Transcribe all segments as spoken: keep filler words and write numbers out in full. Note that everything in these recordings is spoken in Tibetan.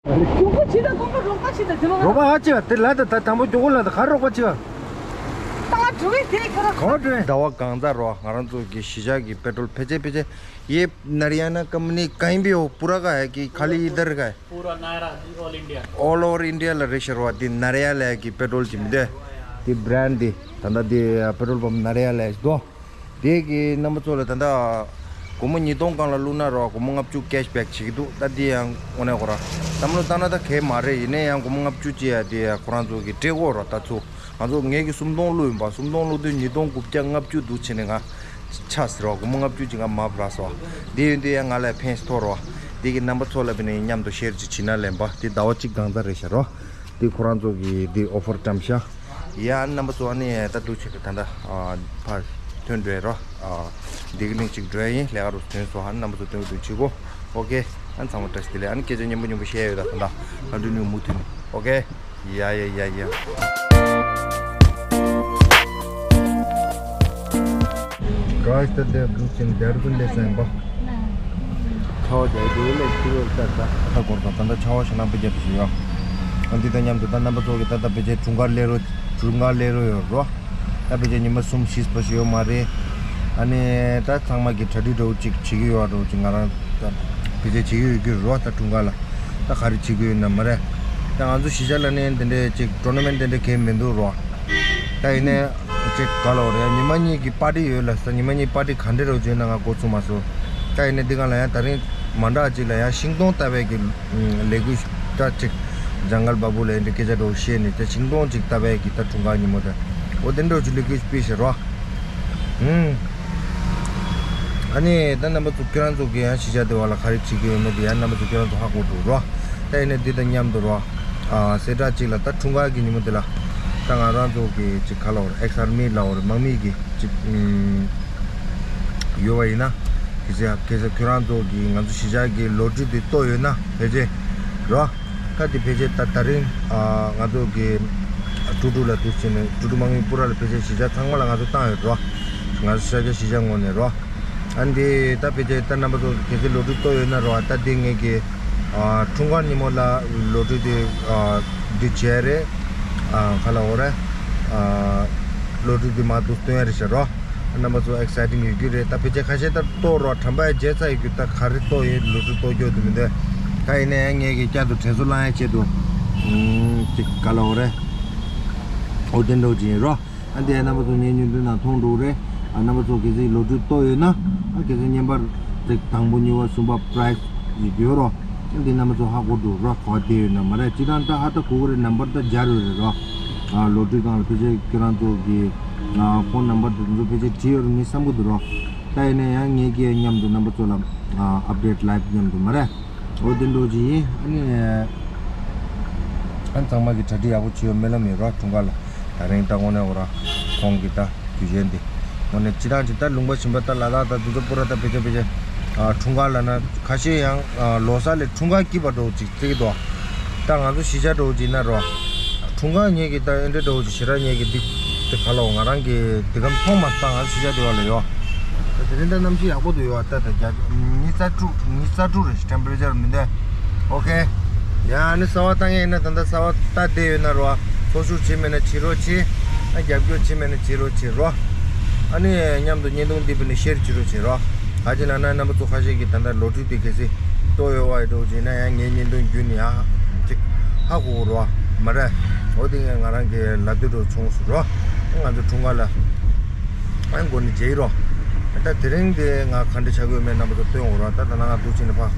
མགྱོགས་པོ་བྱེད་དང་། མགྱོགས་པོ་རོགས་པ་བྱེད་དང་། དེ་མ་རོགས་པ་ཧ་ཅི་བ་དེ་ལ་ད་ད་དང་པོ་མགྱོགས་པོ་ལ་ད་ག་རོགས་པ་བྱེད་བ། ད་ང་འགྲོ་གི་དེ་ཁྱོད་རང་ག་བ་འགྲོ་ཡིན། ཟླ་བ་གང་ཚ་རོ། ང་རང་ཚོ་གི་གཞིས་ཆགས་ཀྱི་པེ་ཏྲོལ་ཕལ་ཆེར་ཕལ་ཆེར་ये नरियाना कंपनी कहीं भी हो, पूरा का है कि खाली इधर का है? पूरा Nayara, all India. All over India ལ་རེད་ཤག་རོ། དེ་ནར་ཡ་ལ་གི་པེ་ཏྲོལ་གྱི་མི་འདུག་དེ་བྷ་རན་དེ་ད་ལྟ་དེ་པེ་ཏྲོལ་པམ་ནར་ཡ་ལ་འདུག་དེ་གི་རྣམ་པ་ཚོ་ལ་ད་ལྟ་སྒོར་མོ་ཉིས་སྟོང་སྒང་ལ་བླུགས་ན་རོ། སྒོར་མོ་ལྔ་བཅུ་ཀེཤ་བེག་བྱེད་ཀྱི་འདུག་ད་འདི་ཡང་དངོས་གནས་ཁོ་ར་བསམ་བློ་བཏང་ན་ད་གས་མ་རེད། ཡིན་ན་ཡང་སྒོར་མོ་ལྔ་བཅུ་ཅིག་ཡ་དེ་ཡ་ཁོ་རང་ཚོ་གི་སྤྲད་དགོས་རོ། ད་ཚོ་ང་ཚོ་ངེད་ཀྱི་སུམ་སྟོང་བླུགས་ཡིན་པ། སུམ་སྟོང་བླུགས་དུས་ཉིས་སྟོང་དགུ་བརྒྱ་ལྔ་བཅུ་འདུག་བྱས་ནས་ང་ཆ་ཟེར་བ། སྒོར་མོ་ལྔ་བཅུ་ཅིག་ང་མ་བར་སོ། དེ་ཡིན་དུས་ཡང་ང་ལ་ཕན་ཐོགས་རོ། དེ་གི་རྣམ་པ་ཚོ་ལ་བས་ནས་མཉམ་དུ་ཤེར་ཅིག་བྱེད་ན་ལེན་པ། དེ་ཟླ་བ་གཅིག་གང་ཚ་རེད་ཤག་རོ། དེ་ཁོ་རང་ཚོ་གི་དེ་ཨོ་ཕར་བཀྲམ་ཤག་ཡ། ཨ་ནི་རྣམ་པ་ཚོ་ཨ་ནི་ད་འདུག་བྱེད་དུ་ད་ལྟ་ཨ་ཕར་ཐོན་འགྲོ་ཡ་རོ། ཨ་འདི་གི་ལིང་ཅིག་འགྲོ་ཡ་ཡིན། ལས་ཀ་རུ་ཐོན་སོ། ཨ་ནི་རྣམ་པ་ཚོ་སྟོན་གི་འདུག་བྱེད་གོ། ཨོ་ཁེ། ཨ་ནི་ཚང་མ་བཀྲ་ཤིས་བདེ་ལེགས། ཨ་ནི་སྐད་ཆ་སྙན་པོ་སྙན་པོ་བཤད་ཡོད། ད་ད་ལྟ་ཁ་འདྲུད་ནུས་མུ་མཐུད་ནས། ཨོ་ཁེ། ཡ་ཡ་ཡ་ཡ། ག་ས་དེ་འདུག་ཅིང་རྒྱལ་ཀུན་ལས་སེམས་པ། ཆར་པ་རྒྱག་དུས་ལས་ཁྱི་རོ་ལྟར་ད། ད་སྐོར་དང་ད་ལྟ་ཆར་པ་ཞེ་ན་པ་རྒྱབ་བཞིན་ཡོད། ཨ་འདི་དང་མཉམ་དུ་ད་རྣམ་པ་ཚོ་གི་ད་ལྟ་ཕལ་ཆེར་དྲུང་འགར་སླེབས་རོ། དྲུང་འགར་སླེབས་རོ་ཡོད་རོ། ད་ཕལ་ཆེར་ཉི་མ་གསུམ་བཞི་པ་ཞིག་ཡོད་མ་རེད། ཨ་ནི་ད་ཚང་མ་གི་གྲ་སྒྲིག་འདྲ་བོ་ཅིག་བྱེད་ཀྱི་ཡོད་རོ། ཅིག་ང་རང་ད་ཕལ་ཆེར་བྱེད་ཀྱི་ཡོད་ཀྱི་རོ། ད་དྲུང་འགར་ལ་ད་ག་རེ་བྱེད་ཀྱི་ཡོད་ན་མ་རེད། ད་ང་ཚོ་གཞིས་ཆགས་ལ་ནི་དེ་འདྲའི་ཅིག་ཊོར་ན་མེན་ཊི་དེ་འདྲའི་གས་མི་འདུག་རོ། ད་ཡིན་ནའི་ཅིག་ག་ལ་འོ་རེད། ཉི་མ་གཉིས་ཀྱི་པར་ཊི་ཡོད་ལ་ས། ཉི་མ་གཉིས་པར་ཊི་ག་འདྲ་རེད་བརྗོད་ན་ང་གོ་ཚུགས་མ་སོང་། ད་ཡིན་ནའི་འདི་གང་ལ་ཡང་ད་རིང་མ་འདྲ་ཅིག་ལ་ཡང་ཤིང་སྡོང་བཏབ་པའི་གི་ལས་འགུལ་ད་ཅིག་ཇང་གལ་བ་བུ་ལ་ཡིན་འདྲ་སྐད་ཆ་འདྲ་བོ་བཤད་ནས་ད་ཤིང་སྡོང་ཅིག་བཏབ་པའི་གི་ད་དྲུང་འགར་ཉིན་མོ་ད་འོ་དེ་འདྲ་ཅིག་ལས་འགུལ་སྤེལ་ཤག་རོ། ཨུམ། ཨ་ནི་ད་རྣམ་པ་ཚོ་ཁྱེད་རང་ཚོ་གི་ཡང་གཞིས་ཆགས་དེ་བ་ལ་ག་རེ་བྱེད་ཀྱི་ཡོད་མེད་དེ་ཡང་རྣམ་པ་ཚོ་ཁྱེད་རང་ཚོ་ཧ་གོ་འགྲོ་རོ། ད་ཡིན་ནའི་འདི་དང་མཉམ་དུ་རོ། ཨ་གསལ་བསྒྲགས་གཅིག་ལ་ད་འཁྲུངས་སྐར་གྱི་ཉིན་མོ་དེ་ལ་ད་ང་རང་ཚོ་གི་ཅིག་ག་ལ་འོ་རེད། ཨེགས་ཨར་མི་ལ་འོ་རེད། དམག་མི་གི་ཅིག་ཨུམ་ཡོད་པ་ཡིན་ན། གལ་སྲིད་གལ་སྲིད་ཁྱོད་རང་ཚོ་གི་ང་ཚོ་གཞིས་ཆགས་ཀྱི་ལོ་ཊ་རི་དེ་གཏོད་ཡོད་ན་ཕལ་ཆེར་རོ། ད་དེ་ཕལ་ཆེར་ད་ད་རིང་ཨ་ང་ཚོ་གི་ཀྲུ་ཀྲུ་ལ་འདུག་བྱས་ནས་ཀྲུ་ཀྲུ་དམག་མི་པུ་ར་ལ་ཕལ་ཆེར་གཞིས་ཆགས་ཚང་མ་ལ་ང་ཚོ་བཏང་ཡོད་རོ། ང་ཚོ་ཤར་རྒྱག་གཞིས་ཆགས་ངོས་ནས་རོ། ཨ་འདི་ད་ཕལ་ཆེར་ད་རྣམ་པ་ཚོ་གལ་སྲིད་ལོ་ཊ་རི་གཏོད་ཡོད་ན་རོ། ཨ་ད་འདི་ངེད་ཀྱི་ཨ་འཁྲུངས་སྐར་ཉིན་མོ་ལ་ལོ་ཊ་རི་དེ་ཨ་འདི་བྱས་རེད། ཨ་ག་ལ་འོ་རེད། ཨ་ལོ་ཊ་རི་དེ་མར་འདུག་སྟོན་ཡ་རེད་ཤག་རོ། རྣམ་པ་ཚོ་ཨེག་སའི་ཊིང་ཡོད་རྒྱུ་རེད། ད་ཕལ་ཆེར་ཁ་ཤས་ད་གཏོར་རོ། དྲན་པ་ཡ་བརྗེད་ཚར་ཡོད་རྒྱུ། ད་ག་རེ་གཏོར་ཡོད། ལོ་ཊ་རི་གཏོར་རྒྱུ་དེ་མི་འདུག་ད་ཡིན་ན་ཡང་ངེད་ཀྱི་བསྐྱར་དུ་དྲན་གསོ་བསླང་ཡ་ཆེད་དུ་ཨུམ་ཅིག་ག་ལ་འོ་རེད། འོ་དེ་འདྲ་ཅིག་ཡིན་རོ། ཨ་འདི་རྣམ་པ་ཚོ་ངའི་བརྙན་ཐུང་ནང་མཐོང་འགྲོ་གི་རེད། ཨ་རྣམ་པ་ཚོ་གལ་སྲིད་ལོ་ཊ་རི་གཏོར་ཡོད་ན་ཨ་གལ་སྲིད་བརྙན་པར་ཅིག་དང་པོ་གཉིས་པ་གསུམ་པ་པ་རའིཛ་ཡོད་རོ། ཨ་འདི་རྣམ་པ་ཚོ་ཧ་གོ་འགྲོ་རོ། ག་བ་བསྡད་ཡོད་ན་མ་རེད། སྤྱིར་བཏང་ད་ཧ་ད་གོ་གི་རེད། ནམ་བར་ད་སྦྱར་ཡོད་རེད་རོ། ཨ་ལོ་ཊ་རི་སྒང་ལ་ཕལ་ཆེར་ཁྱེད་རང་ཚོ་གི་ཨ་ཕོན་ནམ་བར་དེ་ཚོ་ཕལ་ཆེར་བྲིས་ཡོད་རེད་ངས་བསམ་གི་འདུག་རོ། ད་ཡིན་ན་ཡང་ངེད་ཀྱིས་མཉམ་དུ་རྣམ་པ་ཚོ་ལ་ཨ་ཨབ་ཌེཊ་ལའིབ་མཉམ་དུ་མ་རེད། འོ་དེ་འདྲ་ཅིག་ཡིན། ཨ་ནི་ཨ་ཚང་མ་གི་གྲ་སྒྲིག་ཡག་པོ་བྱས་ཡོད་སྨོན་ལམ་ཡོད་རོ། འཁྲུངས་སྐར་ལ་ད་རིང་ད་དངོས་གནས་འོ་ར་ཁོང་གི་ད་དུས་ཆེན་འདི་དངོས་གནས་སྤྱིར་བཏང་ཅིག་ད་ལུང་པ་གཞན་པ་ད་ལ་དྭགས་ད་དེ་ཚོ་པུ་ར་ད་ཕལ་ཆེར་ཕལ་ཆེར་ཨ་འཁྲུངས་སྐར་ལབ་ན་ཁ་ཤས་ཡང་ཨ་ལོ་གསར་ལས་འཁྲུངས་སྐར་སྐྱིད་པ་འདྲ་བོ་ཅིག་བརྩི་གི་འདུག་ད་ང་ཚོ་གཞིས་ཆགས་འདྲ་བོ་ཅིག་ཡིན་ན་རོ། འཁྲུངས་སྐར་ངེད་ཀྱི་ད་ཨེ་འདྲ་འདྲ་བོ་ཅིག་ཞེ་དྲག་ངེད་ཀྱི་འདི་དེ་ག་ལ་འོ་ང་རང་གི་དེ་ག་མཐོང་མ་སོང་། ང་ཚོ་གཞིས་ཆགས་འདི་བ་ལ་ཡོད། ད་དེ་རིང་ད་གནམ་གཤིས་ཡག་པོ་འདུག་ཡོད། ད་ད་རྒྱ་ཉི་ཤུ་རྩ་དྲུག་ཉི་ཤུ་རྩ་དྲུག་རེད། ཊེམ་པེ་རེ་ཅར་མི་འདུག་ཨོ་ཁེ། ཡ་ཨ་ནི་གསར་པ་བཏང་ཡས་ཡིན་ན་ད་ལྟ་གསར་པ་ལྟ་བསྡད་ཡོད་ན་རོ། འཚོ་བཞུགས་བྱེད་མེད་ན་བྱེད་རོགས་བྱེད། ཨ་རྒྱབ་སྐྱོར་བྱེད་མེད་ན་བྱེད་རོགས་བྱེད་རོ། ཨ་ནི་མཉམ་དུ་བརྙན་ཐུང་འདི་བི་ནི་ཤེར་བྱེད་རོགས་བྱེད་རོ། ག་ཅི་ལབ་ན་རྣམ་པ་ཚོ་ཁ་ཤས་ཀྱིས་ད་ལྟ་ལོ་ཊ་རི་དེ་གལ་སྲིད་གཏོར་ཡོད་པ་ཡིན་འགྲོ་བྱས་ན་ཡང་ངའི་བརྙན་ཐུང་བརྒྱུད་ནས་ཡང་ཅིག་ཧ་གོ་གོ་རོ། མ་རེད། འོ་དེ་ངས་ང་རང་གི་ལབ་འདོད་འདྲ་བྱུང་སོང་རོ། ང་ཚོ་འཁྲུངས་སྐར་ལ་ཨ་མགོ་ནས་མཇལ་ཡི་རོ། ད་དེ་རིང་དེ་ང་ག་འདྲ་བྱ་དགོས་མེད་རྣམ་པ་ཚོ་སྟོན་འོ་རོ། ད་ད་ནང་ང་འདུག་ཕྱིན་ནས་ཕ་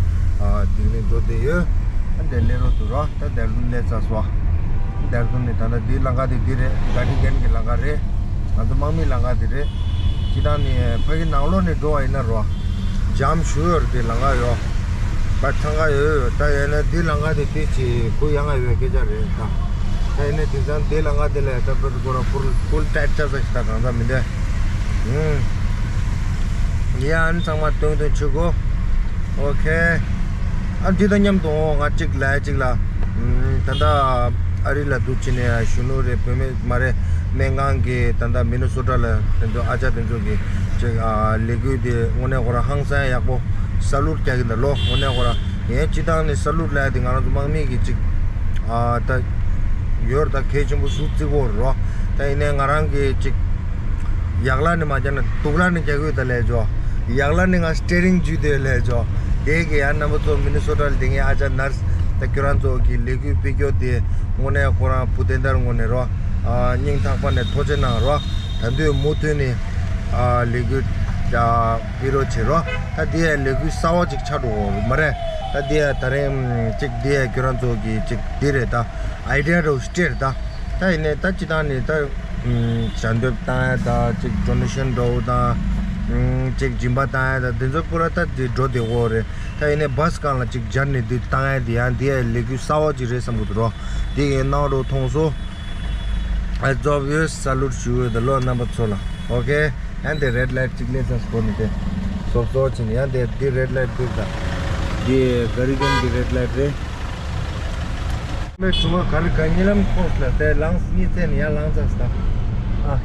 ཨ་དིག་ལིང་འགྲོ་བསྡད་ཡོད། ཨ་འདིར་སླེབས་རོགས་འདུག་རོ། ད་འདིར་སླེབས་ཚར་སོང་། འདིར་འདུག་ནས་ད་ལྟ་འདིའི་ལམ་ཁ་དེ་འདི་རེད། གྷ་ཌི་གན་གྱི་ལམ་ཁ་རེད། ང་ཚོ་དམག་མིའི་ལམ་ཁ་དེ་རེད། སྤྱིར་བཏང་ནས་ཕ་གི་ནང་ལོགས་ནས་འགྲོ་བ་ཡིན་ན་རོ། ཇམ་ཞུ་ཡོད་རེད། དེ་ལམ་ཁ་ཡོད། པ་འཚང་ཁ་ཡོད་ཡོད། ད་ཡིན་ན་འདི་ལམ་ཁ་དེ་དེ་ཅི་གུ་ཡངས་ཡོད་སྐད་ཆ་རེད་ད། ད་ཡིན་ན་དེང་སང་འདི་ལམ་ཁ་དེ་ལ་ད་པ་ཁོ་ར་ཕུལ་ཕུལ་ཊའིཊ་ཆགས་ས་ཞིག་ད་གང་ཟག་མི་འདུག་ཨུམ། ཡ་ཨ་ནི་ཚང་མ་སྟོན་སྟོན་བྱེད་དགོས། ཨོ་ཁེ། ཨ་འདི་དང་མཉམ་དུ་འོ་ང་གཅིག་ལ་གཅིག་ལ། ཨུམ། ད་ལྟ་ཨ་རི་ལ་འདུག་ཕྱིན་ནས་གཞོན་ནུ་རེད། བུད་མེད་མ་རེད། སྨན་ཁང་གི་ད་ལྟ་མི་ནི་སོ་ཊ་ལ་དེ་ཚོ་ཨ་ཅག་དེ་ཚོ་གི་ཅིག་ཨ་ལས་འགུལ་དེ་དངོས་གནས་ཁོ་ར་ཧང་སང་ཡག་པོ་སལ་ཡུཊ་རྒྱག་གི་འདུག་ལོ། དངོས་གནས་ཁོ་ར་ ངས་སྤྱི་བཏང་ནས་ས་ལུད་ལབ་ཡ་དེ་ང་རང་ཚོ་དམག་མི་གི་ཅིག་ཨ་ད་ཡོད་རེད། ད་གལ་ཆེན་པོ་ཟུར་བརྩི་དགོས་རེད་རོ། ད་ཡིན་ནའི་ང་རང་གི་ཅིག་ཡག་ལ་ནི་མ་རྒྱག་ན་སྡུག་ལ་ནི་རྒྱག་གི་ཡོད་ད་ལས་ཇོ། ཡག་ལ་ནི་ང་སི་ཊི་ཡ་རིང་འཇུས་དེ་ལས་ཇོ། དེ་གི་ཡང་རྣམ་པ་ཚོ་མི་ནི་སོ་ཊ་ལ་དེ་ངའི་ཨ་ཅག་ནར་སི་ད་ཁྱོད་རང་ཚོ་གི་ལས་འགུལ་སྤེལ་རྒྱུ་དེ་དངོས་གནས་ཁོ་རང་བུ་དེ་འདྲ་དངོས་གནས་རོ། ཨ་སྙིང་ཐག་པ་ནས་ཐུགས་རྗེ་གནང་རོ། ད་དུང་མུ་མཐུད་ནས་ཨ་ལས་འགུལ་ཨ་སྤེལ་རོགས་བྱེད་རོགས། ད་འདི་ཡང་ལས་འགུལ་གསར་བ་ཅིག་ཆགས་འགྲོ་གི་མ་རེད། ད་འདི་ཡང་ད་རིང་ཅིག་འདི་ཡང་ཁྱོད་རང་ཚོ་གི་ཅིག་འདི་རེད། ད་ཨའི་ཌི་ཡ་འདྲ་བོ་ཞིག་སྤྲད་རེད། ད་ད་ཡིན་ནའི་ད་སྤྱི་བཏང་ནས་ད་ཞལ་འདེབས་བཏང་ཡ་ད་ཅིག་ཌོ་ནེ་ཤན་འདྲ་བོ་དང་ཅིག་སྦྱིན་པ་བཏང་ཡ་ད་འདི་ཚོ་པུ་ར་ད་འདི་འགྲོ་བདེ་བོ་རེད། ད་ཡིན་ནའི་བྷ་སི་སྒང་ལ་ཅིག་སྦྱར་ནས་འདི་བཏང་ཡ་འདི་ཡང་འདི་ཡང་ལས་འགུལ་གསར་བ་ཅིག་རེད་བསམ་གི་འདུག་རོ། འདི་གའི་གནང་རོགས་མཐོང་སོང་། I drop you salute ཞུ་འོས་ད་ལོ་རྣམ་པ་ཚོ་ལ། ཨོ་ཁེ། ཡང་དེ་རེད་ལའིཊ་གཅིག་སླེབས་ཚར་སོང་ནི་དེ། སོབ་སོབ་ཕྱིན་ཡང་དེ་འདི་རེད་ལའིཊ་འདུག་ད། འདི་ག་རི་གོན་གྱི་རེད་ལའིཊ་རེད། མེ་ཆུང་མ་ག་རི་ག་གཉིད་ལམ་ཁོག་ལ་དེ་ལངས་གཉིད་ཚད་ནི་ཡང་ལངས་ཚར་ད། ཨ།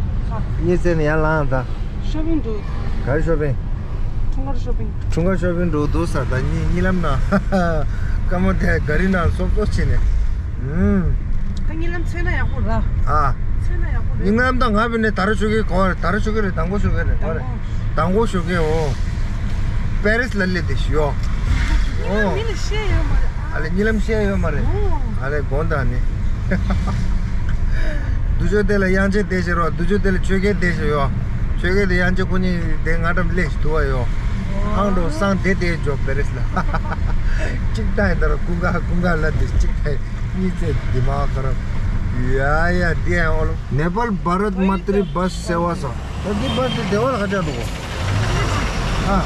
གཉིད་ཚད་ནི་ཡང་ལངས་ད། ཤོ་པིང་འགྲོ། ག་རི་ཤོ་པིང་། འཁྲུངས་སྐར་ཤོ་པིང་། འཁྲུངས་སྐར་ཤོ་པིང་འགྲོ་འདུག་ས་ད་གཉིད་གཉིད་ལམ་ན། སྐར་མ་དེ་ག་རི་ནང་སོབ་སོབ་ཕྱིན་ནས། ཨུམ། ད་གཉིད་ལམ་ཚོད་ན་ཡག་པོ་ར། ཨ། ཚོད་ན་ཡག་པོ་རེད། གཉིད་ལམ་ད་ང་བི་ནས་ད་ར་ཤོ་གི་གོ་བ་རེད། ད་ར་ཤོ་གི་རེད། དང་པོ་ཤོ་གི་རེད། གོ་བ་རེད། དང་པོ་ཤོ་གི་འོ། པེ་རིས་ལ་སླེབས་ཏེ་ཞུ་ཡོ། ཨོ། མི་ལ་བཤད་ཡོད་མ་རེད། ཨ་ལེ་གཉིད་ལམ་བཤད་ཡོད་མ་རེད། ཨོ། ཨ་ལེ་དགོངས་དག་ནི། དུ་ཆོས་དེ་ལ་དབྱངས་ཅན་དེ་ཞེས་རོ། དུ་ཆོས་དེ་ལ་ཆོས་རྒྱལ་དེ་ཞེས་ཡོ། ཆོས་རྒྱལ་དེ་དབྱངས་ཅན་ཁོ་གཉིས་དེ་ང་འགྲམ་སླེབས་ཤིག་དུ་བ་ཡོ། ཧང་འགྲོ་སང་དེ་དེ་འཇོ་པེ་རེས་ལ། གཅིག་ཏང་ཡིན་ད་ར་ཀུན་དགའ་ཀུན་དགའ་ལ་དེ་གཅིག་ཏང་ཡིན། གཉིས་ཚེ་དེ་མ་ཁ་ར། ཡ་ཡ་དེ་ཡང་ཨོ་ལོ། ནེ་པཱལ་བྷ་རད་མ་ཏྲི་བྷ་སི་སེ་ཝ་ས། ད་འདི་བྷ་སི་དེ་བ་ལ་ཁ་ཆག་འགྲོ་གོ། ཨ།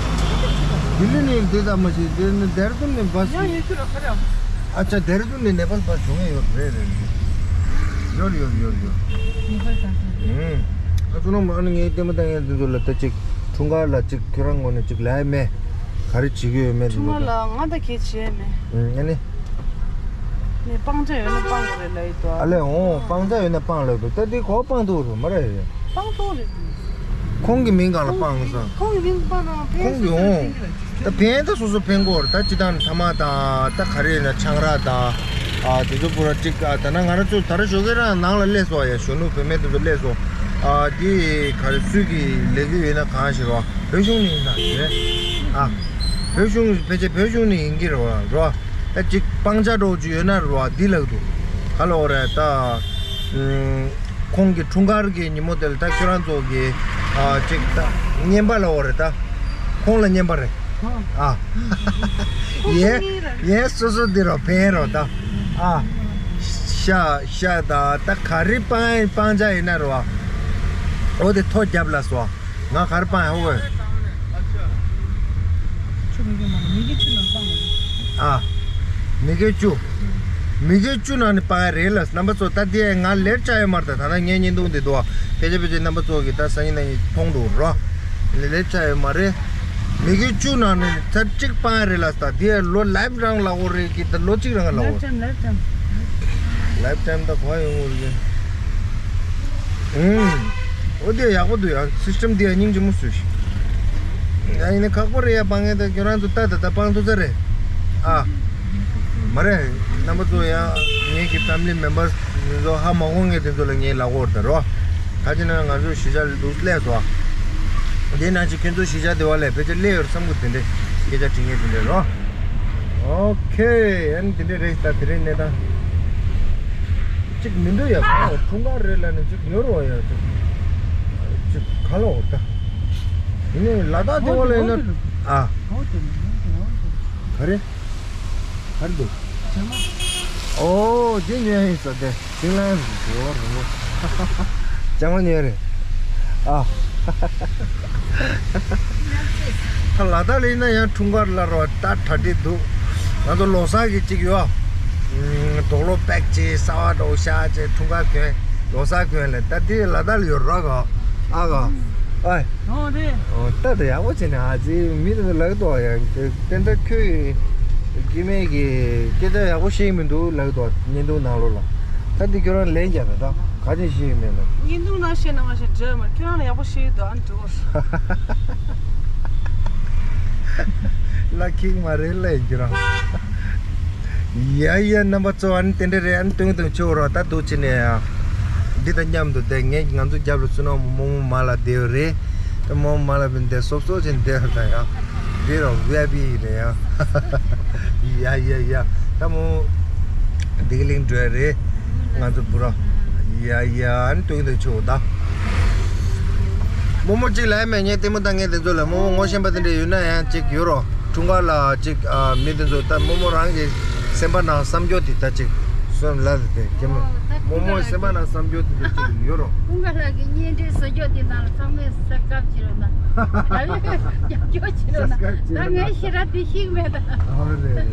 ལྡི་ལི་ནས་འདི་ལྟ་མ་ཤེས། དེ་ནི་ལྡེར་ལྡུན་ནས་བྷ་སི། ཡང་ཡོད་རྒྱུ་ར་ཁ་ར། ཨ་ཅག་ལྡེར་ལྡུན་ནས་ནེ་པཱལ་བྷ་སི་འབྱུང་ངེས་ཡོད་རེད་རེད། ཡོད་ཡོད་ཡོད་ཡོད། ནེ་པཱལ་བྷ་སི། ཨུམ། ཨ་ཚོ་ནང་མ་ཨ་ནི་ངའི་ལྟད་མོ་ལྟ་མཁན་འདི་ཚོ་ལ་ད་ཅིག་འཁྲུངས་སྐར་ལ་ཅིག་ཁྱོད་རང་ངོས་ནས་ཅིག་ལབ་ཡ་མེད། ག་རེ་བྱེད་ཀྱི་ཡོད་མེད་འདི་འཁྲུངས་སྐར་ཚོ། ལ་ང་ད་གལ་ཆེ་མེད། ཨུམ། ཨ་ནི། ནས་སྤང་བྱ་ཡོད་ན་སྤང་དགོས་རེད་ལབ་ཡི་འདུག་ཨ་ལས་འོང་སྤང་བྱ་ཡོད་ན་སྤང་ལབ་འདུག་ད་འདི་གོ་སྤང་ཐུབ་རེད་མ་རེད། སྤང་ཐུབ་རེད། ཁོང་གི་མིང་སྒང་ལ་སྤང་ས། ཁོང་གི་མིང་སྤང་ན་ཕན་ཁོང་གི་སུ་འོང་། ཕན་གྱི་རེད། ད་ཕན་ད་སོ་སོ་ཕན་གོ་རེད། ད་སྤྱི་བཏང་ནས་ཐ་མག་དང་ད་ག་རེ་ཡིན་ན་ཆང་རག་དང་། ཨ་དེ་ཚོ་པུ་ར་གཅིག་ཨ་ད་ན་ང་རང་ཚོ་ད་ར་ཞོགས་ཀས་རང་ནང་ལ་སླེབས་སོང་ཡ། གཞོན་ནུ་བུད་མེད་དེ་ཚོ་སླེབས་སོང་། ཨ་འདི་ག་རེ་སུས་ཀྱི་ལས་འགུལ་ཡོད་ན་གང་ཞིག་རོ། བོད་གཞུང་ནས་ཡིན་ན་རེད། ཨ་བོད་གཞུང་ཕལ་ཆེར་བོད་གཞུང་ནས་ཡིན་གྱི་རེད་བ་རོ། ད་ཅིག་སྤང་བྱ་འདྲ་བོ་ཅིག་ཡོད་ན་རེད་བ་འདི་ལབ་འདུག་ག་ལ་འོ་རེད་ད། ཨུམ། ཁོང་གི་འཁྲུངས་སྐར་གྱི་ཉིན་མོ་དེ་ལ་ད་ཁྱོད་རང་ཚོ་གི་ཨ་ཅིག་ད་རྔན་པ་ལབ་འོ་རེད་ད། ཁོང་ལ་རྔན་པ་རེད། ཨ། ཡེ་ཡེ་སོ་སོ་འདི་རོ་ཕན་རོ་ད། ཨ། ཤ་ཤ་ད་ད་ག་རེ་སྤང་སྤང་བྱ་ཡིན་ན་རོ། འོ་དེ་ཐོ་རྒྱབ་ལ་སོ། ང་གར་སྤང་ཡང་ཧོ་གོ། ཆུ་མི་གི་མ་ནི་མི་གི་ཆུ་ནང་སྤང་མ་ནི། ཨ། མི་གི་ཆུ། མི་གི་ཆུ་ནང་ནི་སྤང་ཡ་རེད་ལ་རྣམ་པ་ཚོ། ད་དེ་ང་ལེབ་ཆ་ཡོད་མ་རེད། ད་ད་ན་ངའི་བརྙན་ཐུང་འདི་འདུག་བ། ཕལ་ཆེར་ཕལ་ཆེར་རྣམ་པ་ཚོ་གི་ད་སང་ཉིན་གནངས་ཉིན་མཐོང་འགྲོ་རོ། ལེ་ལེབ་ཆ་ཡོད་མ་རེད། མི་གི་ཆུ་ནང་ནི་ཚར་གཅིག་སྤང་ཡ་རེད་ལ། ད་དེ་ལོ་ལེབ་རང་ལ་འོ་རེད་ཀི་ད་ལོ་གཅིག་རང་ལ་འོ། ལེབ་ཆ་ལེབ་ཆ། ལེབ་ཆ་ད་གོ་ཡོང་འོ་རེད། ཨུམ། འོ་དེ་ཡག་པོ་འདུག་ཡ། སིས་ཊེམ་དེ་ཡ་སྙིང་རྗེ་མོ་བཟོས་ཤིག་ཡ་ཡིན་ན་ཁག་པོ་རེད་ཡ། སྤང་ངེས་ད་ཁྱོད་རང་ཚོ་ལྟ་ད་ལྟ་སྤང་ཐུབ་ས་རེད། ཨ། མ་རེད། རྣམ་པ་ཚོ་ཡང་ངེད་ཀྱི་ཕེ་མི་ལི་མེམ་བར་སི་ཚོ་ཧ་མ་གོ་མཁན་དེ་ཚོ་ལ་ངས་ལབ་ཀྱི་ཡོད་རེད་ད་རོ། ད་ཅི་ན་ང་ཚོ་གཞིས་ཆགས་ལ་འདུག་སླེབས་སོང་། དེ་ནང་བཞིན་ཁྱོད་ཚོ་གཞིས་ཆགས་དེ་བ་ལས་ཕལ་ཆེར་སླེབས་ཡོད་རེད་བསམ་གི། དེ་འདྲས་སྐད་ཆ་དྲི་མཁན་དེ་འདྲས་རོ། ཨོ་ཁེ། ཨ་ནི་དེ་འདྲས་རེད། ད་དེ་རིང་གནས་སྟངས་གཅིག་མི་འདུག་ཡ། ག་འཁྲུངས་སྐར་རེད་ལབ་ནས་གཅིག་ཡོད་རེད་བ་ཡ། གཅིག་གཅིག་ག་ལ་འོ་ད། ཡིན་ནའི་ལ་དྭགས་དེ་བ་ལ་ཡིན་ན། ཨ། ག་རེ། ག་རེ་འདུག་ཨོ་དེ་ཉོས་ཡིན་ས་དེ། ཅིང་ལན་ཟེར་བ་རེད་མོ། ཅང་མ་ཉོས་རེད། ཨ། ད་ལ་དྭགས་ལ་ཡིན་ན་ཡང་འཁྲུངས་སྐར་ལ་རོ་ད་གྲ་སྒྲིག་འདུག་ང་ཚོ་ལོ་གསར་གྱི་གཅིག་ཡོད། ཨུམ། དུག་ལོག་པེག་བྱས་གསར་པ་འདྲ་བོ་ཤག་བྱས་འཁྲུངས་སྐར་གྱོན། ལོ་གསར་གྱོན་ལས་ད་དེ་ལ་དྭགས་ལ་ཡོད་རོགས་གོ། ཨ་གོ། ཨའི། ཨོ་རེད། ཨོ་ད་ད་ཡག་པོ་བྱས་ནས་ཨ་ཙི་མི་དེ་ཚོ་ལབ་འདུག་ཡ། དེ་འདྲ་ཁྱོད་སྐྱེ་དམན་གྱི་སྐད་ཆ་ཡག་པོ་བཤད་ཀྱི་མི་འདུག་ལབ་འདུག་བརྙན་ཐུང་ནང་ལོགས་ལ། ད་འདི་ཁྱོད་རང་ལན་རྒྱག་ད་ད་ག་ཅིག་བཤད་ཀྱི་མེད་ལ། བརྙན་ཐུང་ནང་བཤད་ན་མ་བཤད་འདྲ་མ་ཁྱོད་རང་ལ་ཡག་པོ་བཤད་ཀྱི་འདུག་ཨ་འགྲོ། ལ་ཁིག་མ་རེད་ལ་ཡིན་རྒྱུ་རང་། ཡ་ཡ་རྣམ་པ་ཚོ། ཨ་ནི་དེ་འདྲ་རེད། ཨ་ནི་ཏུང་ཏུང་ཆུ་རོ་ད་འདུག་ཅི་ནས་ཡ། འདི་དང་མཉམ་དུ་བསྡད་ངས་ང་ཚོ་རྒྱབ་ལ་བསུ་ན་མོ་མོ་མ་ལ་བསྡད་ཡོད་རེད། ད་མོ་མོ་མ་ལ་བསྡད་སོབ་སོབ་ཅིག་བསྡད་ཡོད་ད་ཡ། འདི་རོ་ཝི་ཨའི་པི་རེད་ཡ། ཡ་ཡ་ཡ། ད་མོ་འདི་གི་གླིང་འགྲོ་ཡ་རེད། ང་ཚོ་བུ་རོ། ཡ་ཡ། ཨ་ནི་ཏུང་ཏུང་ཆུ་ད། མོ་མོ་གཅིག་ལ་མེད་ངས་ལྟད་མོ་ལྟ་མཁན་དེ་ཚོ་ལ་མོ་མོ་ངོ་ཤེས་པ་དེ་འདྲ་ཡོད་ན་ཡང་གཅིག་ཡོད་རོ། འཁྲུངས་སྐར་ལ་གཅིག་ཨ། མི་དེ་ཚོ་ད་མོ་མོ་རང་གི་སེམས་པ་ནང་བསམ་སྐྱོ་དེ་ད་གཅིག་སོན་ལ་དེ་ཀྱེ་མོ། མོ་མོའི་སེམས་པ་ནང་བསམ་སྐྱོ་དེ་འདྲ་གཅིག་ཡོད་རོ། འཁྲུངས་སྐར་ལ་གི་བརྙན་འཕྲིན་བཟོ་སྐྱོ་དེ་ནང་ལ་ཚང་མས་སབ་སི་ཀ་རབ་བྱེད་རོགས་གནང་། ད་ལས་རྒྱབ་སྐྱོར་བྱེད་རོགས་གནང་། ད་ངའི་ཞེ་དྲག་དེ་ཤེས་མེད་ད། ཨ་རེད་རེད།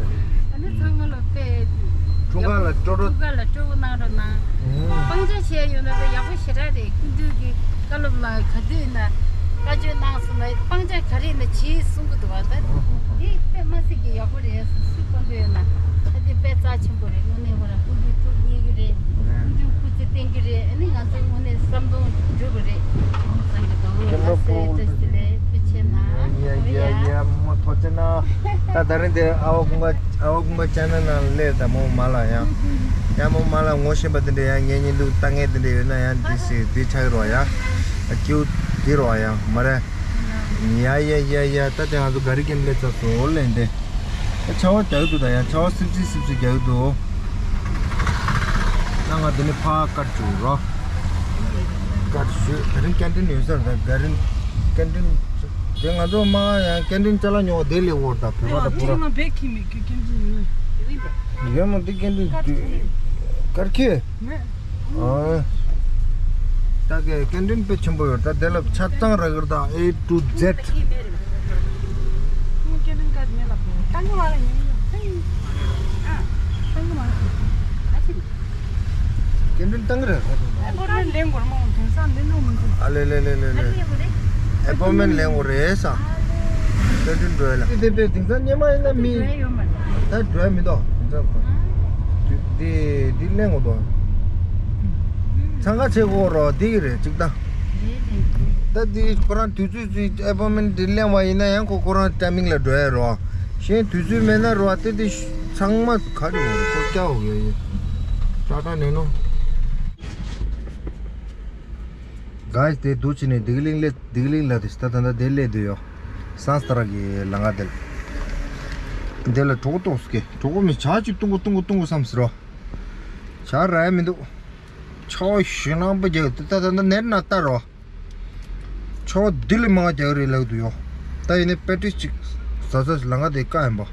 ཨ་ནི་ཚང་མ་ལ་དཔེ། འཁྲུངས་སྐར་ལ་སྤྲོ་སྤྲོ། འཁྲུངས་སྐར་ལ་སྤྲོ་པོ་གནང་རོགས་གནང་། ཨོ། སྤང་བྱ་བྱས་ཡོད་ན་ད་ཡག་པོ་ཞེ་དྲག་རེད། སྐུ་མདུན་གྱི་བཀའ་སློབ་ལ་ག་དུས་ན་བཀའ་ཆོས་གནང་སོང་ན་སྤང་བྱ་ག་རེ་ན་བྱེད་གསུང་གི་འདུག་བ། ད་དེ་དཔེ་མ་སྲིད་ཀྱི་ཡག་པོ་རེད། སུ་སུ་གཏོང་གི་ཡོད་ན་ད་དེ་དཔེ་རྩ་ཆེན་པོ་རེད། དངོས་གནས་ཁོ་རང་སྐུ་མདུན་ཐུགས་མཉེས་ཀྱི་རེད། སྐུ་མདུན་སྐུ་ཚེ་བརྟན་གྱི་རེད། ཨ་ནི་ང་ཚོ་དངོས་གནས་བསམ་དོན་འགྲུབ་པ་རེད། བསམ་གྱི་འདུག་ལགས་སེ། བཀྲ་ཤིས་བདེ་ལེགས། ཐུགས་རྗེ་ཆེ་གནང་། ཡ་ཡ་ཡ་ཡ། མོ་ཐུགས་རྗེ་གནང་། ད་ད་རིང་དེ་ཨ་བ་ཀུན་དགའ། ཨ་བ་ཀུན་དགའ་ཅན་ནལ་ནང་སླེབས་ད་མོ་མ་ལ་ཡང་། ཡང་མོ་མ་ལ་ངོ་ཤེས་པ་དེ་འདྲ་ཡང་ངའི་བརྙན་ཐུང་ལྟ་མཁན་དེ་འདྲ་ཡོད་ན་ཡང་འདི་ཞིག་འདི་ཆགས་རོགས་ཡ། ཨ་ཀྱུ་འདི་རོགས་ཡ་མ་རེད། ཡ་ཡ་ཡ་ཡ། ད་དེ་ང་ཚོ་ག་རི་ཀེམ་སླེབས་ཚར་སོང་ལེ་འདི། ཨ་ཆར་པ་རྒྱག་གི་འདུག་ད་ཡང་ཆར་པ་སིབ་སིབ་སིབ་སིབ་རྒྱག་གི་འདུག་ད་ང་འདི་ནས་ཕར་ཀར་བཅུག་རོགས། ཀར་བཅུག་ད་རིང་ཀན་ཊིན་ཡོད་ས་རེད། ད་ག་རི་ཀན་ཊིན་དེ་ང་ཚོ་མ་ཡང་ཀན་ཊིན་ཅ་ལག་ཉོ་བ་དེ་ལས་འོར་ད་བོད་པ་ད་བུ་ར། ཁྱེད་རང་བེད་ཁྱི་མེད་ཀི་ཀན་ཊིན་ཡོད་ན། ཡོད་མོ་འདི་ཀན་ཊིན་དུས་ཀར་ཁེ། ཨ། ད་གི་ཀན་ཊིན་དཔེ་ཆེན་པོ་ཡོད། ད་དེ་ལ་ཆ་ཚང་རག་གི་རེད། ད་A to Z། ཀན་ཊིན་བཏང་གི་རེད། ཨེ་པོ་མེན་ལེན་དགོས་མོ་དེང་སང་ལེན་ནོ་མི་འདུག་ཨ་ལེ་ལེ་ལེ་ལེ་ལེ། ཨེ་པོ་མེན་ལེན་དགོས་རེད་ས། ཀན་ཊིན་འགྲོ་ཡ་ལ། དེ་དེ་དེང་སང་སྙེ་མ་ཡིན་ན་མི། ད་འགྲོ་ཡ་མི་འདུག་དེང་སང་ཁོ། དེ་དེ་ལེན་དགོས་འདུག་འཚང་ཁ་ཆེ་གོ་རོ་དེ་གི་རེད་གཅིག་ད། ད་དེ་ཁོ་རང་དུས་ཚོད་ཚོད་ཨེ་པོ་མེན་དེ་ལེན་བ་ཡིན་ན་ཡང་ཁོ་ཁོ་རང་ཊའི་མིང་ལ་འགྲོ་ཡ་རོ། གཞན་དུས་ཚོད་མེད་ན་རོ། དེ་དེ་ཚང་མ་ག་རེ་ཡོད་རེད། ཁོ་སྐྱ་བོ་ཡོད་ཡོད། ཏྲ་ཏྲ་ནས་ནོ། གཱས། དེ་འདུག་ཅི་ནས་སྡིག་གླིང་ལས་སྡིག་གླིང་ལ་དེ་ད་ད་ད་དེ་སླེབས་དུས་ཡོད། སངས་ཏ་ར་གི་ལ་ང་དེ་ལ། དེ་ལ་གྲོགས་ཏོག་སྐེ་གྲོགས་མི་ཆ་ཅིག་ཏུང་གུ་ཏུང་གུ་ཏུང་གུ་བསམ་ཟེར་རོ། ཆ་ར་ཡ་མི་འདུག་ཆ་བ་ཞེ་ནང་པ་རྒྱག་དེ་ད་ད་ད་ནེར་ན་ལྟ་རོ། ཆ་བ་དེ་ལས་མང་རྒྱག་རེད་ལབ་དུས་ཡོད། ད་ཡིན་ནའི་པེ་ཏྲིས་ཅིག་ཟ་ཟ་ལ་ང་དེ་ཀ་ཡིན་པ།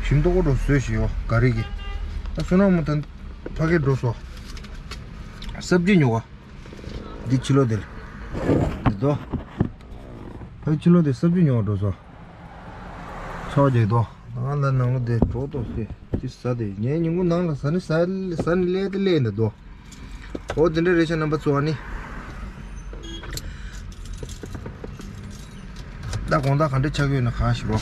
ཞིམ་མདོག་འགྲོ་བཟོས་ཤིག་ཡོད་ག་རེ་གི། ད་བསོད་ནམས་མོ་ད་ཕ་གི་འགྲོ་སོ། སབ་ཇི་ཉོ་བ། འདི་ཕྱི་ལོགས་དེ་ལ། འདི་དོ། ཕ་ཕྱི་ལོགས་དེ་སབ་ཇི་ཉོ་བ་འགྲོ་སོང་། ཆོག་ཅིག་དོ། ང་ལ་ནང་ལོགས་དེ་གྲོགས་ཏོག་སྐེ་ཅི་ཟ་དེ་ངའི་ཉིན་གུང་ནང་ལ་ཟ་ནི་ཟ་ཟ་ནི་ལས་དེ་ལས་འདི་དོ། འོ་དེ་འདྲ་རེད་ཤག་རྣམ་པ་ཚོ། ཨ་ནི། ད་དགོང་དག་ག་འདྲ་ཆགས་ཡོད་ན་གང་ཞིག་རོ།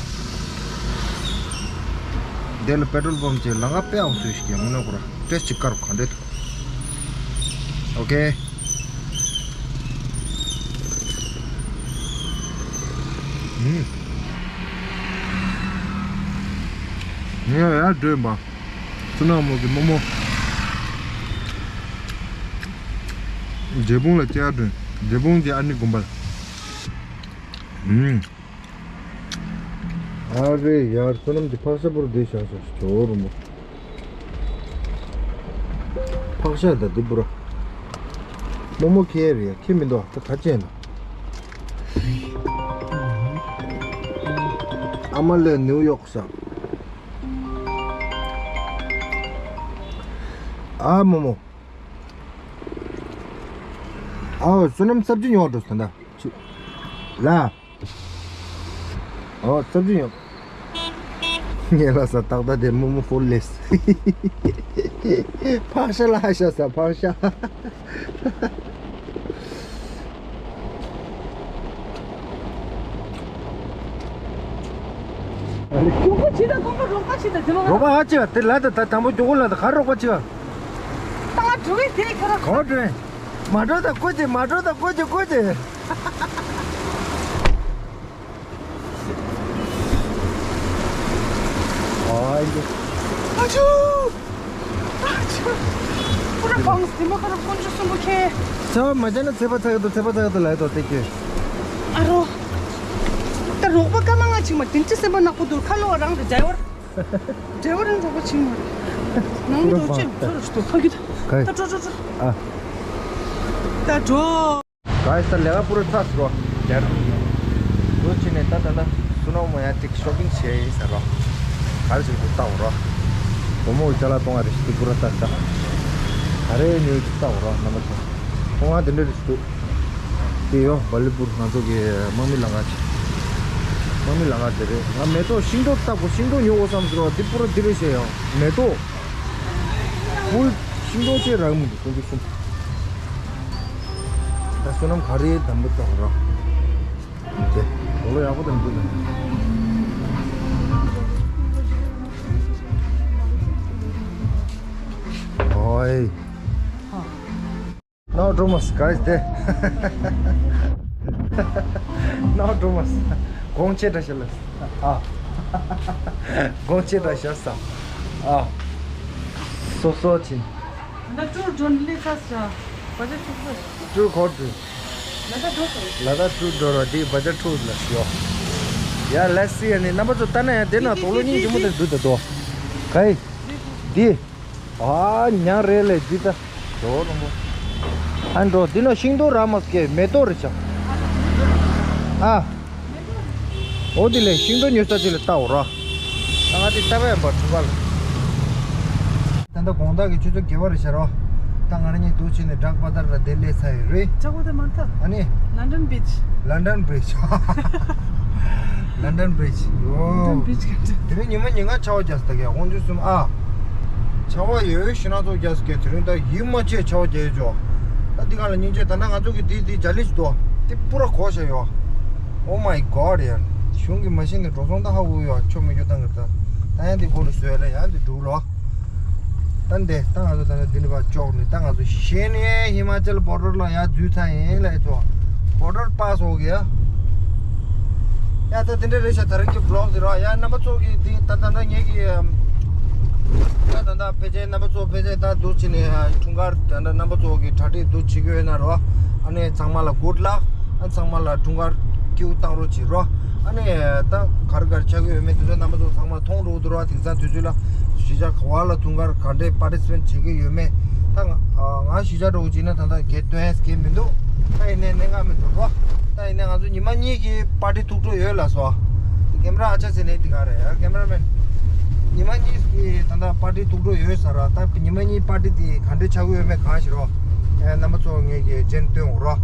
དེ་ལ་པེ་ཊོལ་པམ་གྱི་ལམ་ཁ་དཔེ་ཡག་པོ་བཟོས་ཤིག་ཡ། དངོས་གནས་ཁོ་ར་ཏེས་ཅིག་དཀར་ག་འདྲ་འདུག་ཨོ་ཀེ། ཨུམ། ངས་ཡར་སྒྲོན་པ། བསོད་ནམས་མོ་གི་རྨོ་མོ། འབྲས་སྤུངས་ལ་སྐྱེལ་སྒྲོན། འབྲས་སྤུངས་ཀྱི་ཨ་ནེ་དགོན་པ་ལ། ཨུམ། ཨ་རེ་ཡར་བསོད་ནམས་ཀྱི་ཕག་ཤ་པུར་བསྡད་བཞག་སོང་ཞིག་ཇོ་བོ་རུ་མོ། ཕག་ཤ་ད་འདི་པུ་ར། རྨོ་མོ་ཁྱེར་ཡ་ཁྱེར་མི་འདུག་ད་ག་བྱས་ན། ཨ་མ་ལགས་ནིའུ་ཡོག་ས། ཨ་རྨོ་མོ། ཨའོ་བསོད་ནམས་སབ་ཇི་ཉོ་འགྲོ་ཟེར་ད། ལ། ཨོ་སབ་ཇི་ཡོད། ངས་ལ་ས་ཏག་ཏག་དེ་རྨོ་མོ་ཧྥོ་ལེས། ཕག་ཤ་ལ་ཧ་ཤ་ས་ཕག་ཤ། མགྱོགས་པོ་བྱེད་དང་། ཁོང་ཁ་རོགས་པ་བྱེད་དང་། དེ་མ། རོགས་པ་ཧ་ཅི་བ་དེ་ལ་ད་ད་དང་པོ་མགྱོགས་པོ་ལ་ད་ག་རོགས་པ་བྱེད་བ། ད་ང་འགྲོ་གི་དེ་ཁ་ར། ག་བ་འགྲོ་ཡིན། མ་འགྲོ་ད་ཀོ་ཅེ་མ་འགྲོ་ད་ཀོ་ཅེ་ཀོ་ཅེ། ཨ་ཡེ། ཨ་ཆུ། ཨ་ཆུ། པུ་ར་བང་སྟེ་མ་ཁ་ར་དཀོན་མཆོག་གསུམ་པོ་ཁྱེད། ཚ་བ་མ་བྱས་ན་ཚད་པ་ཚ་གི་འདུག་ཚད་པ་ཚ་གི་འདུག་ལབ་ཡ་ཏོ་དེ་ཁྱོད། ཨ་རོ། ད་རོགས་པ་སྐར་མ་ལྔ་ཅིག་མ་དེ་འདྲ་སེམས་པ་ནག་པོ་འདུག་ཁ་ལོ་རང་རེ་འཇལ་བར། འབྲེལ་བ་རང་འགྲོ་པོ་ཆིང་མ། ནང་མི་འགྲོ་ཅེས་ཚོར་ཞུ་ཕ་གི་ད་འགྲོ་འགྲོ་འགྲོ། ཨ། ད་འགྲོ། ག་ས་ལས་ཀ་པུ་ར་ཚ་སོ་རྒྱར་འགྲོ་ཆེ་ནས་ད་ད་ད་སུ་ནོ་མོ་ཡ་ཅིག་ཤོ་པིང་བྱས་ཡིན་ས་རོ། ག་རེ་ཅིག་འདུག་ལྟ་འོ་རོ། བུ་མོ་གི་ཅ་ལག་གཏོང་བ་རེ་ཞིག་འདུག་པུ་ར་ཚ་ས། ག་རེ་ཉོས་ཅིག་ལྟ་འོ་རོ་རྣམ་པ་ཚོ། ཁོང་ང་དེ་འདྲ་རེ་ཞིག་འདུག་དེ་ཡོ་བ་ལི་པུར་ང་ཚོ་གི་དམག་མི་ལང་ཀ་ཆེ། དམག་མི་ལང་ཀ་དེ་རེད། ང་མེ་ཏོག་ཤིང་ཏོག་བཏབ་གོ་ཤིང་ཏོག་ཉོ་གོ་བསམ་ཟེར་བ་འདི་པུ་ར་འདི་རེད་ཤེས་ཡོང་མེ་ཏོག་ཕུལ་ཤིང་ཏོག་ཅེས་རག་མི་འདུག་ཁོང་ཚོ་གསུམ། ད་བསོད་ནམས་ག་རེ་དམ་པོ་བཏབ་ར། དེ་འོ་ལོ་ཡག་པོ་དང་འདུག་ན། ཨོའི། No drama, guys, there. No drama. དགོངས་ཆེ་འདྲ་ཞིག་ལ། ཨ། དགོངས་ཆེ་འདྲ་ཞིག་ས། ཨ། སོ་སོ་ཆེ། ན་ད་ཀྲུར་ཇོན་ལི་ཁ་ས། བ་ཇ་ཁྲུག་ས། ཀྲུར་ཁོ་ཀྲུར། ལ་ད་ཀྲུར་ཇོ་ར་དེ་བ་ཇ་ཁྲུག་ལ་ཤོ། ཡ་let's see ཨ་ནི་རྣམ་པ་ཚོ་ལྟ་ན་ཡ་དེ་ན་དོག་ལོ་སྙིང་རྗེ་མོ་དེ་འདུག་ད་དོ། ག་ཡི། འདི། ཨ་ཉང་རེད་ལེ་འདི་ད། ཇོ་རོང་པོ། ཨ་འགྲོ་འདི་ན་ཤིང་ཏོག་ར་མ་སྐད་མེ་ཏོག་རེད་ཆ། ཨ། འོ་དེ་ལས་ཤིང་ཏོག་ཉོས་ས་ཅིག་ལ་ལྟ་འོ་ར། ད་ང་དེ་ལྟ་བས་འབར་ཐུག་ག་ལ། ད་ལྟ་དགོང་དག་གི་ཆུ་ཚོད་བརྒྱད་པ་རེད་ཤག་རོ། ད་ང་རང་གཉིས་འདུག་བྱས་ནས་བྲག་པ་དར་ལ་དེ་སླེབས་ཚར་ཡོད་རེད། བྲག་པ་དར་མ་ཐག་ཨ་ནི། London Beach. London Beach. London Beach. ཨོ། London Beach ག་འདྲ། དེ་རིང་ཉི་མ་ཉིན་གང་ཆར་པ་རྒྱག་ས་ད་གས་དབང་ཆུ་གསུམ་ཨ། ཆར་པ་ཡོད་ཤི་ན་ཚོ་རྒྱག་ས་གས་དེ་རིང་ད་ཡིད་མ་ཆེས་ཆར་པ་རྒྱག་ཡོད་ཅོ། ད་འདི་ག་ལ་སྙིང་རྗེ་ད་ན་ང་ཚོ་གི་དེ་དེ་རྒྱ་ལི་ཞིག་ཏོ། དེ་པུ་ར་གོ་ཤ་ཡོ། Oh my god ཡ། གཞུང་གི་མ་ཤི་ནས་འགྲོ་སོང་ད་ཧ་གོ་ཡོ་ཆོ་མི་རྒྱུ་བཏང་གི་ད། ད་ཡང་འདི་གོ་ལ་བཟོས་ལ་ཡང་འདི་འགྲུག་ལོ། ད་འདི་ད་ང་ཚོ་ད་ནི་འདི་ནི་བ་ཅོག་ནི་ད་ང་ཚོ་གཞི་ནས་ཧི་མ་ཅལ་བོ་ཌར་ལ་ཡ་འཛུལ་ཚར་ཡིན་ལ་ཡ་ཚོ། བོ་ཌར་པཱ་སི་འོ་གི་ཡ། ཡ་ད་འདི་འདྲ་རེད་ཤག་ད་རིང་གི་བི་ལོག་འདི་ར་ཡ་རྣམ་པ་ཚོ་གི་འདི་ད་ད་ད་ངེད་ཀྱི་ད་ད་ད་ཕལ་ཆེར་རྣམ་པ་ཚོ་ཕལ་ཆེར་ད་འདུག་ཅི་ནས་འཁྲུངས་སྐར་ད་ད་རྣམ་པ་ཚོ་གི་གྲ་སྒྲིག་འདུག་བྱེད་ཀྱི་ཡོད་ན་ར་ཨ་ནི་ཚང་མ་ལ་གུཌ་ལག་ཨ་ཚང་མ་ལ་འཁྲུངས་སྐར་སྐྱིད་པོ་བཏང་རོགས་བྱེད་རོགས། ཨ་ནི་ད་ག་རེ་ག་རེ་ཆགས་ཀྱི་ཡོད་མེད་དེ་ཚོ་རྣམ་པ་ཚོ་ཚང་མ་མཐོང་རོགས་འདུག་ར། དེང་སང་དུས་ཚོད་ལ་གཞིས་ཆགས་ག་བ་ལ་འཁྲུངས་སྐར་ག་འདྲས་པར་ཊི་སི་པེ་ཊི་བྱེད་ཀྱི་ཡོད་མེད་ད་ང་ང་གཞིས་ཆགས་འགྲོ་གི་ཅིག་ན་ད་ལྟ་གལ་སྟོན་ཡས་གལ་མི་འདུག་ད་ཡིན་ནའི་གནད་འགག་མི་འདུག་རོ། ད་ཡིན་ནའི་ང་ཚོ་ཉི་མ་གཉིས་ཀྱི་པར་ཊི་ཐུགས་སྤྲོ་ཡོད་ལ་སོ། ཀེམ་ར་ཨ་ཅག་ཟེར་ནས་དེ་ག་རེད་ཀེམ་ར་མེན། ཉི་མ་གཉིས་ཀྱི་ད་ལྟ་པར་ཊི་ཐུགས་སྤྲོ་ཡོད་ས་ར། ད་ཉི་མ་གཉིས་པར་ཊི་དེ་ག་འདྲས་ཆགས་ཀྱི་ཡོད་མེད་གང་ཤེས་རོ། ཨེ་རྣམ་པ་ཚོ་ངེད་ཀྱི་རྗེས་སྟོན་འོང་རོ།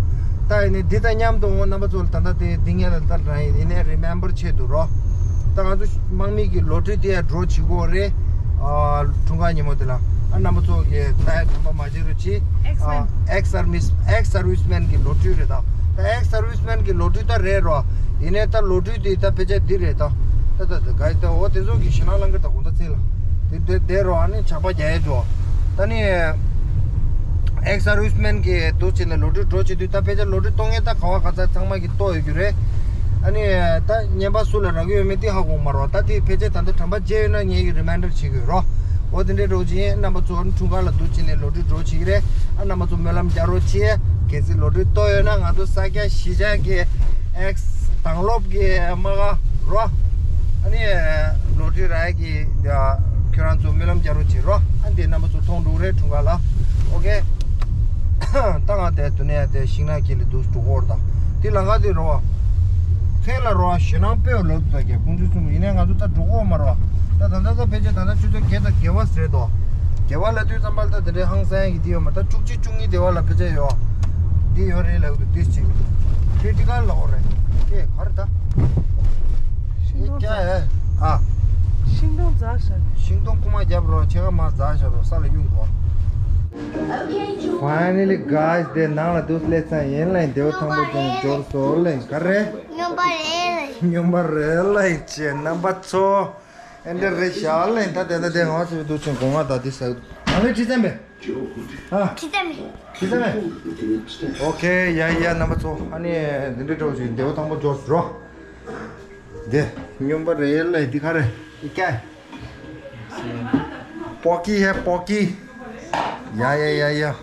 ད་ཡིན་ནའི་འདི་དང་མཉམ་དུ་འོང་རྣམ་པ་ཚོ་ལ་ད་ལྟ་དེ་འདི་ངེད་ལ་ལྟ་རང་ཡིན་ནའི་རི་མེམ་བར་ཆེད་དུ་རོ། ད་ང་ཚོ་དམག་མི་གི་ལོ་ཊི་རི་དེ་ཡ་ཌོ་བྱེད་དགོས་རེད། ཨ་འཁྲུངས་སྐར་ཉིན་མོ་དེ་ལ་ཨ་རྣམ་པ་ཚོ་གི་ད་ཡ་དམ་པ་མ་བྱེད་རོགས་གྱིས། ཨེག་སར་ཝིས་མེན། ཨེག་སར་ཝིས་མེན་གི་ལོ་ཊི་རི་རེད་ད། ད་ཨེག་སར་ཝིས་མེན་གི་ལོ་ཊི་རི་ད་རེད་རོ། ཡིན་ནའི་ད་ལོ་ཊི་རི་དེ་ད་ཕལ་ཆེར་འདི་རེད་ད། ད་ད་ད་ག་ཡི་ད་འོ་དེ་ཚོ་གི་ཞེད་སྣང་ལང་གི་ད་གོང་ད་ཚེ་ལ། དེ་དེ་དེ་རོ་ཨ་ནི་ཆག་པ་རྒྱག་ཡས་འགྲོ། ད་ནི་ཨེག་སར་ཝིས་མེན་གི་འདུག་བྱས་ནས་ལོ་ཊི་རི་ཌོ་བྱེད་དུས་ད་ཕལ་ཆེར་ལོ་ཊི་རི་གཏོང་མཁན་ད་ག་བ་ག་ཚ་ཚང་མ་གི་གཏོང་ཡོད་རྒྱུ་རེད། ཨ་ནི་ད་རྔན་པ་སུ་ལ་རག་གི་ཡོད་མེད་དེ་ཧ་གོ་མ་རོགས། ད་དེ་ཕལ་ཆེར་ད་ལྟ་དྲན་པ་བརྗེད་ཡོད་ན་ངེད་ཀྱི་རི་མའིན་ཌར་བྱེད་དགོས་རོ། འོ་དེ་འདྲའི་འགྲོ་ཅིག་ཡིན་རྣམ་པ་ཚོ་འཁྲུངས་སྐར་ལ་འདུག་བྱས་ནས་ལོ་ཊི་རི་ཌོ་བྱེད་ཀྱི་རེད། ཨ་རྣམ་པ་ཚོ་སྨོན་ལམ་རྒྱག་རོགས་བྱེད། གལ་སྲིད་ལོ་ཊི་རི་གཏོང་ཡོད་ན་ང་ཚོ་ས་སྐྱ་གཞིས་ཆགས་ཀྱི་ཨེག་སར་དང་སློབ་ཀྱི་དམག་སྒར་རོ། ཨ་ནི་ལོ་ཊི་རི་རག་གི་ཁྱོད་རང་ཚོ་སྨོན་ལམ་རྒྱག་རོགས་བྱེད་རོ། ཨ་འདི་རྣམ་པ་ཚོ་མཐོང་འགྲོ་རེད་འཁྲུངས་སྐར་ལ། ཨོ་ཀེ། ད་ང་དེ་དུ་ནས་དེ་ཤིང་ནགས་དཀྱིལ་ལ་འདུག་འགྲོ་གོ་ར་ད། དེ་ལམ་ཁ་དེ་རོ། ཚེ་ལ་རོ་ཞེད་སྣང་དཔེ་ཡོད་ལབ་ད་གས་ཁོང་ཚོས་གསུངས། ཡིན་ནའི་ང་ཚོ་ད་འགྲོ་གོ་མ་རོ། ད་ད་ད་ད་ཕལ་ཆེར་ད་ད་ཆུ་ཚོད་བརྒྱད་དང་བརྒྱད་པ་ཟེར་དོ། བརྒྱད་པ་ལ་དུས་ཙམ་པ་ལ་ད་དེ་འདྲའི་ཧང་སང་གི་དེ་ཡོད་མ་ད་བཅུ་གཅིག་བཅུ་གཉིས་དེ་བ་ལ་ཕལ་ཆེར་ཡོད། འདི་ཡོད་རེད་ལབ་འདུག་དེ་ཅིག་ཁི་རི་ཊི་ཀལ་ལ་འོ་རེད། དེ་ག་རེ་ད། ཤིང་སྡོང་ཀྱ་ཨེ། ཨ། ཤིང་སྡོང་འཛག་ཤག་ཤིང་སྡོང་རྐུ་མ་རྒྱབ་རོགས་ཕྱེད་ཀ་མ་འཛག་ཤག་རོགས་ས་ལ་གཡུག་རོགས། Finally guys དེ་ནང་ལ་འདུག་སླེབས་ཚར་ཡིན་ལེ། འདེའུ་ཐང་པོ་ཅན་འབྱོར་སོ་ལེ། ག་རེ། སྨྱོན་པ་རེད་ལེ། སྨྱོན་པ་རེད་ལེ་ཅེ་རྣམ་པ་ཚོ། ཨེ་འདྲ་རེད་ཤག་ལེ། ད་དེ་ད་དེ་ང་ཚོའི་འདུག་ཅིང་གོང་ང་ད་དེ་ཟ་ནང་ལེ་ཁྲི་བཙན་པས། ཨ། ཁྲི་བཙན་པས། ཁྲི་བཙན་པས། ཨོ་ཁེ་ཡ་ཡ་རྣམ་པ་ཚོ་ཨ་ནི་འདི་འདྲ་འགྲོ་ཅིག་འདེའུ་ཐང་པོ་འབྱོར་སོ་རོ། དེ་སྨྱོན་པ་རེད་ལེ་འདི་ག་རེ་འདི་ཀྱ། པོ་ཀི་ཧེ་པོ་ཀི། ཡ་ཡ་ཡ་ཡ།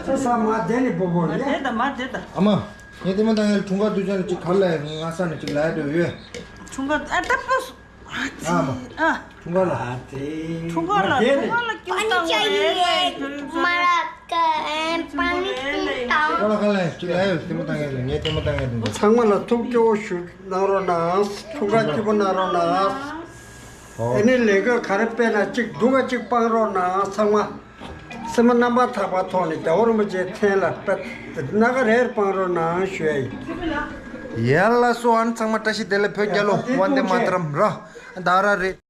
ས་ས་མ་དེ་ནི་པོ་པོ་ཡ། དེ་ད་མ་དེ་ད། ཨ་མ། ངས་ལྟད་མོ་ལྟ་ཡ་ལ་འཁྲུངས་སྐར་དུས་ཆེན་ལ་ཅིག་ག་ལ་ཡ་ང་ས་ནས་ཅིག་ལ་ཡ་འགྲོ་ཡོད། འཁྲུངས་སྐར་ཨ་ད་པོ། ཨ་མ། ཨ། འཁྲུངས་སྐར་ལ། འཁྲུངས་སྐར་ལ། འཁྲུངས་སྐར་ལ་ཀིའུ་བཏང་བ་རེད། འཁྲུངས་སྐར་ལ་ག་ལ་ཡ་ཅིག་ལ་ཡ་ལྟད་མོ་ལྟ་ཡ་ལ་ངས་ལྟད་མོ་ལྟ་ཡ་ལ། ཚང་མ་ལ་ཐུགས་སྐྱོ་བོ་ཞུ་གནང་རོགས་གནང་། འཁྲུངས་སྐར་སྐྱིད་པོ་གནང་རོགས་གནང་། ཨོ། ཨ་ནི་ལས་འགུལ་ག་རེ་སྤེལ་ན་གཅིག་སྡུག་ག་གཅིག་སྤང་རོགས་གནང་ཚང་མ། སེམས་པ་རྣམ་པར་དག་པ་ཐོག་ནས་རྒྱལ་བ་རིན་པོ་ཆེའི་མཚན་ལ་དཔེ་སྣ་ཁ་རེ་སྤང་རོགས་གནང་ཞུ་ཡ་ཡིན། ཡ་ལ་སོ་ཨན་ཚང་མ་བཀྲ་ཤིས་བདེ་ལེགས། བོད་རྒྱལ་ལོ། ཝན་དེ་མ་ཏ་རམ་ར། ད་ར་རེད།